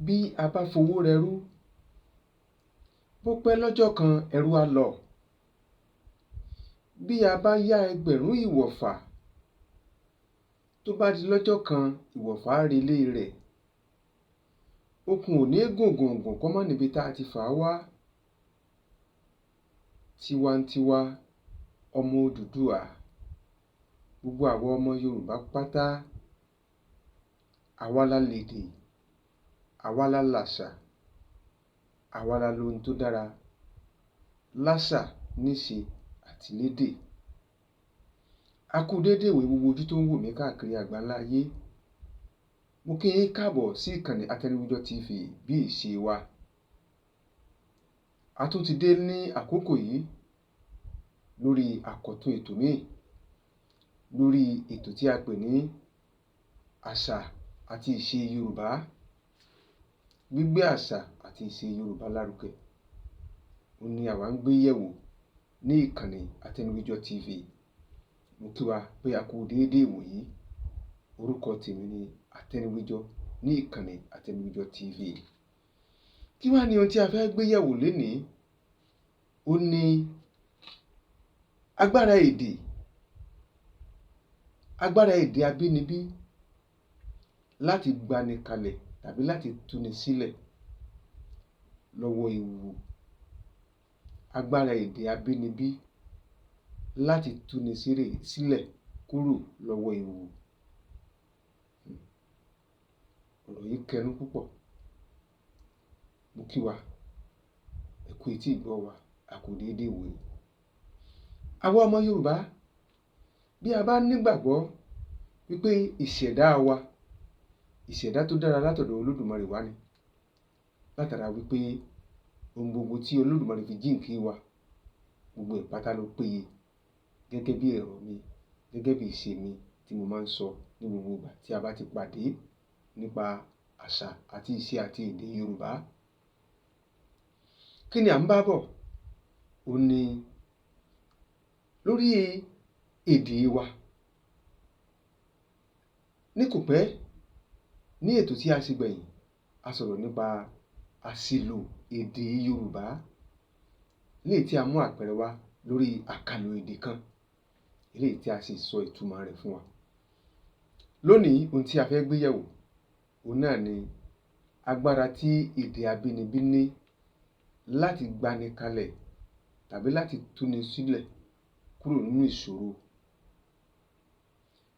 Bí a bá fowó rẹrú, bó pẹ́ lọ́jọ́ kan ẹrú á lọ. Bí a bá yá ẹgbẹ̀rún ìwọ̀fà, tó bá di lọ́jọ́ kan ìwọ̀fà á relé rẹ̀. Okùn ò ní gùn gùn gùn kó má níbi tá a ti fà á wá. Tiwantiwa, ọmọ Odùduwà, gbogbo àwa ọmọ Yorùbá pátá, àwa la lèdè, àwa la làṣà, àwa la lohun tó dára láṣà, níṣe àti lédè. A kú déédé ìwòyí gbogbo ojú tó ń wò mí káàkiri àgbáńlá ayé. Mo kí yín káàbọ̀ sí ìkànnì Atẹnuwíjọ TV bí ìṣe wa. A tún ti dé ní àkókò yìí lórí àkọ̀tun ètò míì, lórí ètò tí a pè ní àṣà àti ìṣe Yorùbá. Gbígbé àṣà àti ìṣe Yorùbá lárugẹ. Òun ni àwa ń gbé yẹ̀wò ní ìkànnì Atẹnuwíjọ TV. Mo kí wa pé a kú déédé ìwòyí. Orúkọ tèmi ni Atẹnuwíjọ ní ìkànnì Atẹnuwíjọ TV. Kí wá ni ohun tí a fẹ́ gbé yẹ̀wò lénìí? Ó ní agbára èdè, agbára èdè abínibí láti gbani kalẹ̀ tàbí láti túni sílẹ̀ lọ́wọ́ ewu. Agbára èdè abínibí láti túni sílẹ̀ kúrò lọ́wọ́ ewu. Ọ̀rọ̀ yìí kẹnu púpọ̀. Mo kí wa, ẹ kú etí ìgbọ́ wa, a kú déédé ìwòyí. Àwa ọmọ Yorùbá, bí a bá nígbàgbọ́ wípé ìṣẹ̀dá wa, ìṣẹ̀dá tó dára látọ̀dọ̀ Olódùmarè wá ni. Látara wípé ohun gbogbo tí Olódùmarè fi jíǹkí wa, gbogbo ẹ̀ pátá ló péye gẹ́gẹ́ bí èrò mi, gẹ́gẹ́ bí ìṣe mi tí mo máa ń sọ ní gbogbo ìgbà tí a bá ti pàdé nípa àṣà àti ìṣe àti èdè Yorùbá. Kí ni à ń bá bọ̀? Ó ní lórí èdè wa. Ní kò pẹ́, ní ètò tí a ṣe gbẹ̀yìn, a sọ̀rọ̀ nípa àṣìlò èdè Yorùbá. Léyìí tí a mú àpẹẹrẹ wá lórí àkàlò èdè kan, eléyìí tí a sì sọ ìtumọ̀ rẹ̀ fún wa. Lónìí, ohun tí a fẹ́ gbé yẹ̀wò, òun náà ni agbára tí èdè abínibí ní láti gbani kalẹ̀ tàbí láti túni sílẹ̀ kúrò nínú ìṣòro,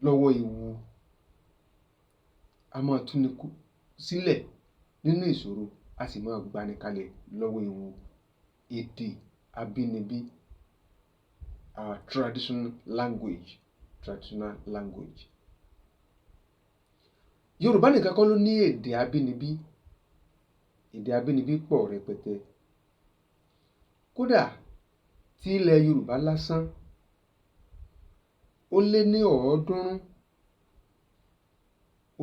lọ́wọ́ ewu. A máa túni sílẹ̀ nínú ìṣòro, a sì máa gbani kalẹ̀ lọ́wọ́ ewu. Èdè abínibí, our traditional language, traditional language. Yorùbá nìkan kọ́ ló ní èdè abínibí. Èdè abínibí pọ̀ rẹpẹtẹ. Kódà tí ilẹ̀ Yorùbá lásán, ó lé ní ọ̀ọ́dúnrún,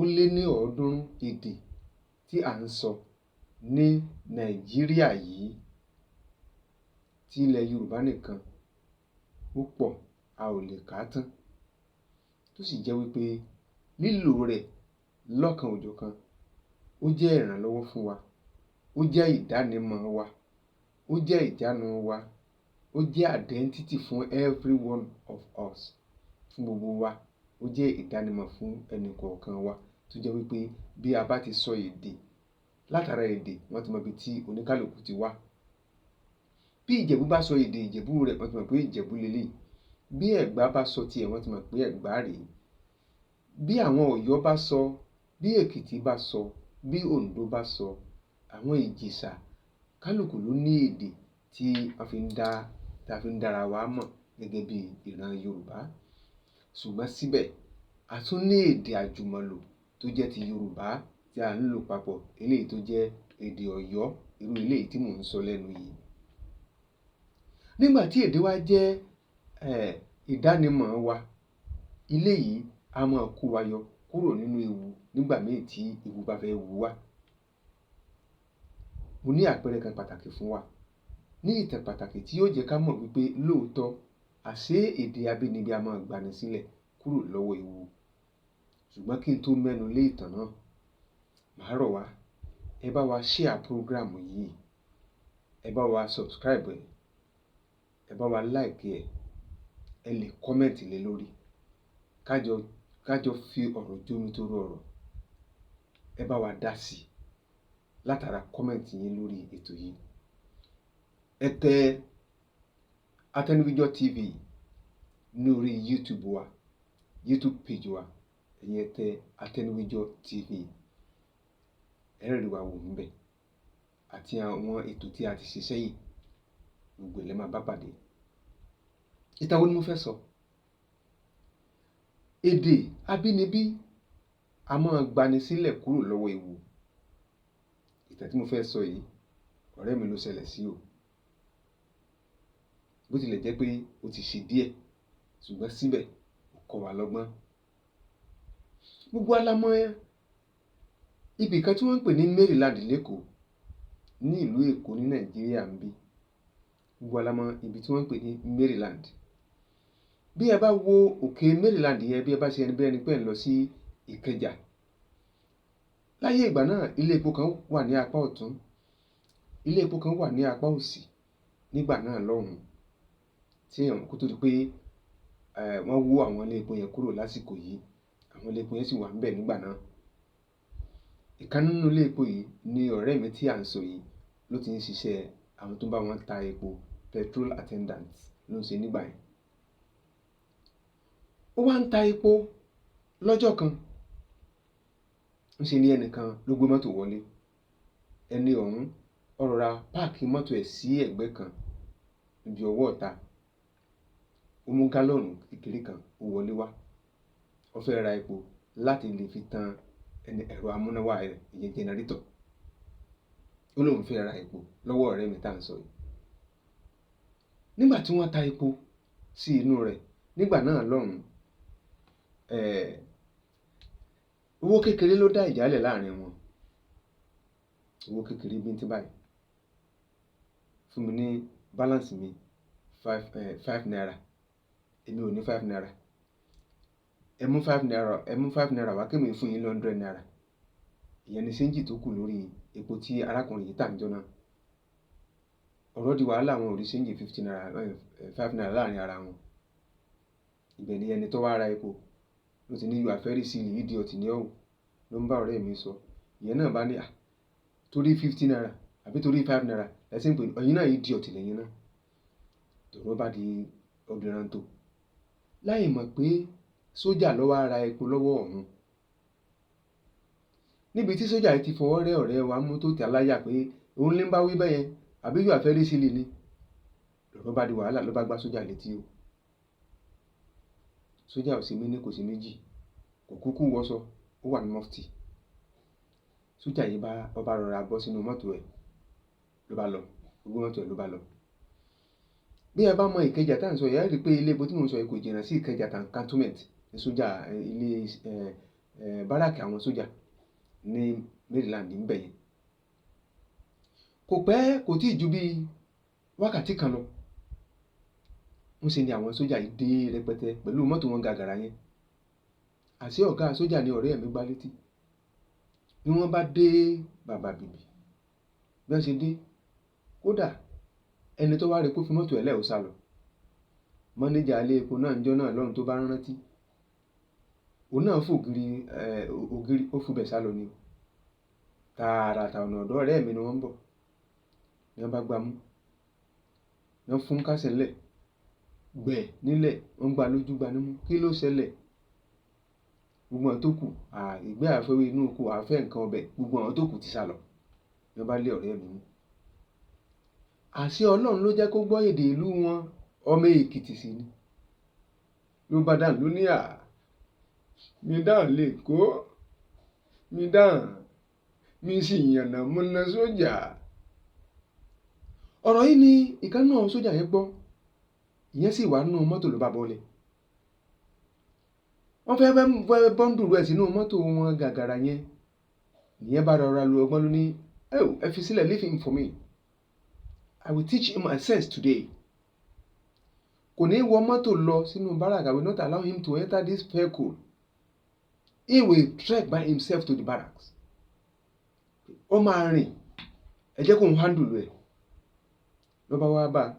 ó lé ní ọ̀ọ́dúnrún èdè tí à ń sọ ní Nàìjíríà yìí. Tí ilẹ̀ Yorùbá nìkan ó pọ̀, a ò lè kà á tán. Tó sì jẹ́ wípé lílò rẹ̀ lọ́kan òjọ̀kan, ó jẹ́ ìrànlọ́wọ́ fún wa, ó jẹ́ ìdánimọ̀ wa, ó jẹ́ ìjánu wa, ó jẹ́ identity fún every one of us, fún gbogbo wa. Ó jẹ́ ìdánimọ̀ fún ẹnì kọ̀ọ̀kan wa tó jẹ́ wípé bí a bá ti sọ èdè, látara èdè wọ́n ti mọ ibi tí oníkálukú ti wá. Bí Ìjẹ̀bú bá sọ èdè Ìjẹ̀bú rẹ̀, wọ́n ti mọ̀ pé Ìjẹ̀bú leléyìí. Bí Ẹ̀gbá bá sọ tiẹ̀, wọ́n ti mọ̀ pé Ẹ̀gbá rèé. Bí àwọn Ọ̀yọ́ bá sọ, bí Èkìtì bá sọ, bí Oǹdó bá sọ, àwọn Ìjẹ̀ṣà, kálùkù ló ní èdè tí a fi ń dá, tí a fi ń dára wa mọ̀ gẹ́gẹ́ bí ìran Yorùbá. Ṣùgbọ́n síbẹ̀, a tún ní èdè àjùmọ̀lò tó jẹ́ ti Yorùbá tí à ń lò papọ̀, eléyìí tó jẹ́ èdè Ọ̀yọ́, irú eléyìí tí mò ń sọ lẹ́nu yìí. Nígbà tí èdè wa jẹ́, ìdánimọ̀ wa, eléyìí a máa kó wa yọ kúrò nínú ewu nígbà mìí tí ewu bá fẹ́ wu wá. Mo ní àpẹẹrẹ kan pàtàkì fún wa. Ní ìtàn pàtàkì tí yóò jẹ́ ká mọ̀ wípé lóòótọ́ àṣé èdè abínibí a máa gbani sílẹ̀ kúrò lọ́wọ́ ewu. Ṣùgbọ́n kí n tó mẹ́nu lé ìtàn náà, màá rọ̀ wá. Ẹ bá wa share program yìí, ẹ bá wa subscribe, ẹ bá wa like ẹ, ẹ lè comment lé lórí, kájọ fi ọ̀rọ̀ jómitoro ọ̀rọ̀. Ẹ bá wa dá sí i látara comment yín lórí ètò yìí. Ẹ tẹ Atẹnuwíjọ́ TV ní orí YouTube wa, YouTube page wa. Ẹ̀yin ẹ tẹ Atẹnuwíjọ́ TV, ẹ rí wa wò ńbẹ̀, àti àwọn ètò tí a ti ṣe sẹ́yìn, gbogbo ẹ̀ lẹ máa bá pàdé. Ìtàn wo ni mo fẹ́ sọ? Èdè abínibí a máa gbani sílẹ̀ kúrò lọ́wọ́ ewu. Ìtàn tí mo fẹ́ sọ yìí, ọ̀rẹ́ mi ló ṣẹlẹ̀ sí o. Bó tilẹ̀ jẹ́ pé ó ti ṣe díẹ̀, ṣùgbọ́n síbẹ̀ ó kọ́ wa lọ́gbọ́n. Gbogbo wa la mọ̀ ibì kan tí wọ́n ń pè ní Maryland l'Ékòó, ní ìlú Èkó ní Nàìjíríà ńbí. Gbogbo wa la mọ̀ ibi tí wọ́n ń pè ní Maryland. Bí ẹ bá wo òkè Maryland yẹn, bí ẹ bá ṣe ẹni bí ẹni pé ẹ̀ ń lọ sí Ìkẹjà. Láyé ìgbà náà, ilé epo kan wà ní apá ọ̀tún, ilé epo kan wà ní apá òsì nígbà náà lọ́hùn-ún, tí èèyàn kó tó di pé wọ́n wó àwọn ilé epo yẹn kúrò lásìkò yìí, àwọn ilé epo yẹn sì wà ńbẹ̀ nígbà náà. Ìkan nínú ilé epo yìí ni ọ̀rẹ́ mi tí à ń sọ yìí ló ti ń ṣiṣẹ́ àwọn tó ń bá wọn ta epo, petrol attendant ló ń ṣe nígbà yẹn. Ó wá ń ta epo lọ́jọ́ kan. Ńṣe ni ẹnìkan ló gbé mọ́tò wọlé. Ẹni ọ̀hún, ó rọra park mọ́tò ẹ̀ sí ẹ̀gbẹ́ kan níbi ọwọ́ ìta. Ó mú gálọ̀nù kékeré kan, ó wọlé wá. Ó fẹ́ ra epo láti lè fi tan ẹni ẹ̀rọ amúnáwá rẹ̀, ìyẹn generator. Ó lóun fẹ́ ra epo lọ́wọ́ ọ̀rẹ́ mi tá à ń sọ yìí. Nígbà tí wọ́n ta epo sí inú rẹ̀ nígbà náà lọ́hùn, owó kékeré ló dá ìjà lẹ̀ láàrin wọn. Owó kékeré bíntín báyìí. "Fún mi ní balance mi, 5 naira." "Èmi ò ní 5 naira." "Ẹ mú 5 naira, ẹ mú 5 naira wá kí èmi fún yín ní 100 naira." Ìyẹn ni ṣéńjì tó kù lórí epo tí arákùnrin yìí tà níjọ́ náà. Ọ̀rọ̀ di wàhálà, wọn ò rí ṣéńjì 50 naira, 5 naira láàrin ara wọn. Ibẹ̀ ni ẹni tó wá ra epo ló ti ní, "You are very silly, idiot ni ọ́ o," ló ń bá ọ̀rẹ́ mi sọ. Ìyẹn náà bá ní, "À, torí 50 naira àbí torí 5 naira ẹ sì ń pè ẹ̀yin náà, idiot lẹ́yìn náà." Lọ̀rọ̀ bá di ọ̀dìrántò. Láì mọ̀ pé sójà ló wá ra epo lọ́wọ́ òun. Níbi tí sójà yìí ti fọwọ́ rẹ́ ọ̀rẹ́ wa mú tó tẹ̀ láyà pé òun ní ń bá wí bẹ́yẹn, àbí you are very silly ni. Lọ̀rọ̀ bá di wàhálà, ló bá gbá sójà létí o. Sójà ò sí méní, kò sí méjì, kò kúkú wọṣọ, ó wà ní mufti. Sójà yìí bá, ó bá rọra bọ́ sínú mọ́tò ẹ̀, ló bá lọ, ó gbé mọ́tò ẹ̀, ló bá lọ. Bí ẹ bá mọ Ìkẹjà tá à ń sọ yìí, ẹ rí i pé ilé epo tí mò ń sọ yìí kò jìnnà sí Ìkẹjà Cantonment ní sójà, ilé báràkì àwọn sójà ní Maryland níbẹ̀ yẹn. Kò pẹ́, kò tí ì ju bí wákàtí kan lọ. Ńṣe ni àwọn sójà yìí dé rẹpẹtẹ pẹ̀lú mọ́tò wọn gàgàrà yẹn. Àṣé ọ̀gá sójà ni ọ̀rẹ́ mi gbá létí. Bí wọ́n bá dé bàbà bìbì, bí wọ́n ṣe dé, kódà ẹni tó wá rí pé ó fi mọ́tò ẹ̀ lẹ̀, ó sálọ. Mọ́néjà ilé epo náà níjọ́ náà lọ́hùn tó bá rántí. Òun náà fò ògiri, ògiri, ó fò bẹ̀ sálọ ni o. Tààràtà ọ̀nà ọ̀dọ̀ ọ̀rẹ́ mi ni wọ́n ń bọ̀. Ní wọ́n bá gbá mú. Ní wọ́n fún kásẹ̀ ńlẹ̀. Gbẹ̀ nílẹ̀, wọ́n gbá lójú, gbá nímú. Kí ló ṣẹlẹ̀? Gbogbo àwọn tó kù, à, ìgbẹ́ àfẹ́wé inú oko, àfẹ́ nǹkan ọbẹ̀, gbogbo àwọn tó kù ti sálọ. Ní wọ́n bá lé ọ̀rẹ́ mi mú. Àṣé Ọlọ́run ló jẹ́ kó gbọ́ èdè ìlú wọn, ọmọ Èkìtì sì ni. Ló bá dáhùn ló ní, "À, mi dáhùn l'Ékó, mi dáhùn, mi sì yànnà múná sójà." Ọ̀rọ̀ yìí ni ìkan nínú àwọn sójà yẹn gbọ́. Ìyẹn sì wà nínú mọ́tò ló bá bọ́lẹ̀. Wọ́n fẹ́ fẹ́ bundle ẹ̀ sínú mọ́tò wọn gàgàrà yẹn. Ìyẹn bá rọra lu ọgbọ́n, ló ní, "Oh, ẹ fi sílẹ̀, leave him for me. I will teach him a sense today. Kò ní wọ mọ́tò lọ sínú barrack. I will not allow him to enter this vehicle. He will trek by himself to the barracks." Ó máa rìn, ẹ jẹ́ kóun handle ẹ̀. Ló bá wá bá a.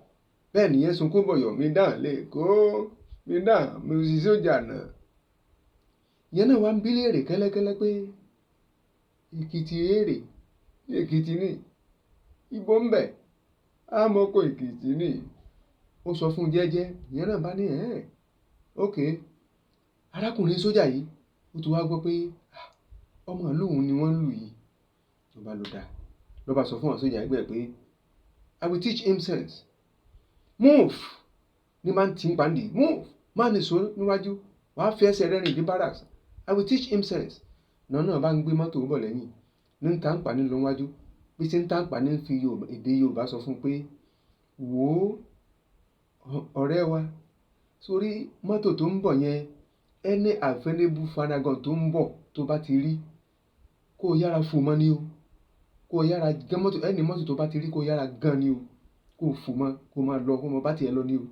Bẹ́ẹ̀ nìyẹn sunkún bọ̀yọ̀ mi dàn lè kó mi dàn mo sì sójà náà. Ìyẹn náà wá ń bí léèrè kẹ́lẹ́kẹ́lẹ́ pé Èkìtì èrè, Èkìtì ni, ibo ń bẹ̀, Àmọ̀kò Èkìtì ni. Ó sọ fún un jẹ́jẹ́, ìyẹn náà bá ní ẹ̀ okay. Arákùnrin sójà yìí, ó ti wá gbọ́ pé ọmọ ìlú òun ni wọ́n ń lù yìí. Ló bá lọ dá. Ló bá sọ fún àwọn sójà ẹgbẹ́ ẹ̀ pé, "I will teach him sense. Move!" Ní máa ń tí ń pàǹdì. "Move! Má nìṣó níwájú. Wàá fi ẹsẹ̀ rẹ rìn dé barracks. I will teach him sense." Náà náà bá ń gbé mọ́tò bọ̀ lẹ́yìn. Ní ń ta ń pa ní lọ wájú. Bí ṣe ń ta ń pa ní fi èdè Yorùbá sọ fún un pé, "Wò ó, ọ̀rẹ́ wa, sórí mọ́tò tó ń bọ̀ yẹn, any available vanagon tó ń bọ̀ tó bá ti rí, kó yára fò mọ́ ni o. Kó yára gán mọ́tò, any mọ́tò tó bá ti rí kó yára gán ni o. Kó fò mọ́, kó máa lọ, kó máa bá ti ẹ lọ ni o."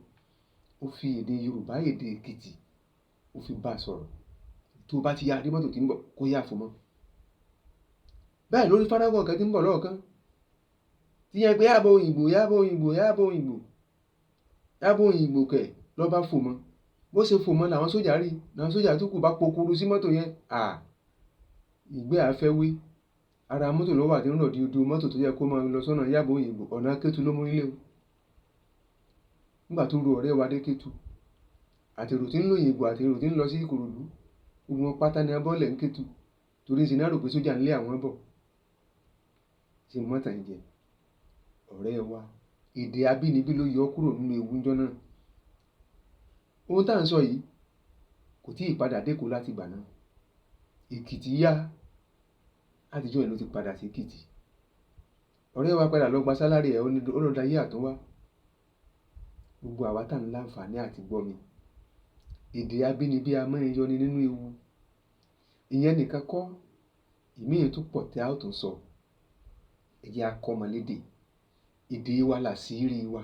Ó fi èdè Yorùbá, èdè Èkìtì, ó fi bá a sọ̀rọ̀. Tó bá ti yá rí mọ́tò tí ń bọ̀, kó yá fò mọ́. Bẹ́ẹ̀ lórí vanagon kan tí ń bọ̀ lọ́ọ̀kan. Tí yẹn pé yábọ̀ òyìnbó, yábọ̀ òyìnbó, yábọ̀ òyìnbó, yábọ̀ òyìnbó kẹ̀ ló bá fò mọ́. Bó ṣe fò mọ́ làwọn sójà rí. Làwọn sójà tó kù bá pokuru sí mọ́tò yẹn. À, ìgbẹ́ àfẹ́wé. Ara mọ́tò ló wà tí ń rọ̀ di ojú mọ́tò tó yẹ kó máa lọ sọ́nà Yábọ̀ Òyìnbó, ọ̀nà Kétu ló mú nílé o. Nígbà tó ru ọ̀rẹ́ wa dé Kétu, àti èrò tí ń lọ Òyìnbó àti èrò tí ń lọ sí Ìkòròdú, gbogbo wọn pátá ni a bọ́lẹ̀ ń Kétu. Torí ṣe ni a rò pé sójà ń lé àwọn bọ̀. Ṣé mo tàn yín jẹ? Ọ̀rẹ́ wa, èdè abínibí ló yọ kúrò nínú ewu ńjọ́ náà. Ohun tí à ń sọ yìí kò tí ì padà dé Èkó láti ìgbà náà. Èkìtì yá. Láti ọjọ́ yẹn ló ti padà sí Èkìtì. Ọ̀rẹ́ wa padà lọ gba salary ẹ̀, ó lọ dayé àtúnwá. Gbogbo àwa tí à ń láǹfààní àti gbọ́ mi. Èdè abínibí a máa ń yọni nínú ewu. Ìyẹn nìkan kọ́, ìmíì tún pọ̀ tí a ó tún sọ. Ẹ jẹ́ á kọ́ ọmọ lédè. Èdè wa làṣírí wa.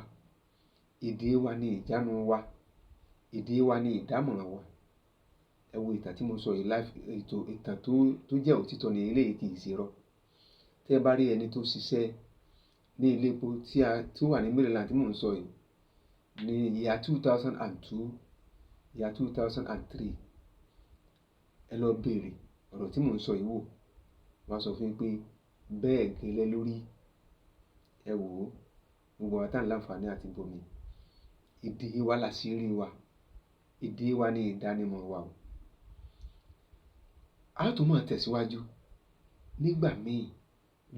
Èdè wa ni ìjánu wa. Èdè wa ni ìdámọ̀ wa. Ẹ wo ìtàn tí mo sọ yìí, life, ètò ìtàn tó jẹ́ òtítọ́ ní eléyìí, kì í ṣe irọ́. Tí ẹ bá rí ẹni tó ṣiṣẹ́ ní ilé epo tí ó wà ní Maryland tí mò ń sọ yìí ní year 2002, year 2003, ẹ lọ bèèrè ọ̀rọ̀ tí mò ń sọ yìí wò. Wọ́n á sọ fún yín pé bẹ́ẹ̀ gẹ́lẹ́ lórí. Ẹ wò ó, gbogbo wa tí à ń láǹfààní àti gbọ́ mi. Èdè wa làṣírí wa. Èdè wa ni ìdánimọ̀ wa o. A tún máa tẹ̀síwájú nígbà míì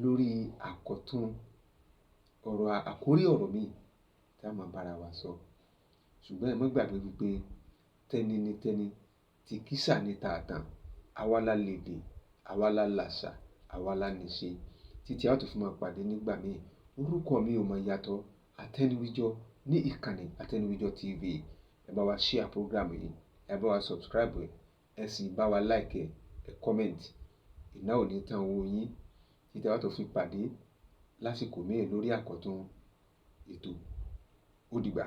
lórí àkọ́tún ọ̀rọ̀, àkórí ọ̀rọ̀ míì tí a máa bá ara wa sọ. Ṣùgbọ́n ẹ má gbàgbé wípé tẹni ní tẹni, tìkísà ní tààtàn. Àwa la lèdè, àwa la làṣà, àwa la nìṣe. Títí a ó tún fi máa pàdé nígbà míì. Orúkọ mi ò mọ yàtọ̀. Atẹnuwíjọ ní ìkànnì Atẹnuwíjọ TV. Ẹ bá wa share program yìí, ẹ bá wa subscribe, ẹ sì bá wa like ẹ, ẹ comment. Iná ò ní tán owó yín. Títí a ó tún fi pàdé lásìkò míì lórí àkọ́tún ètò. Ó dìgbà.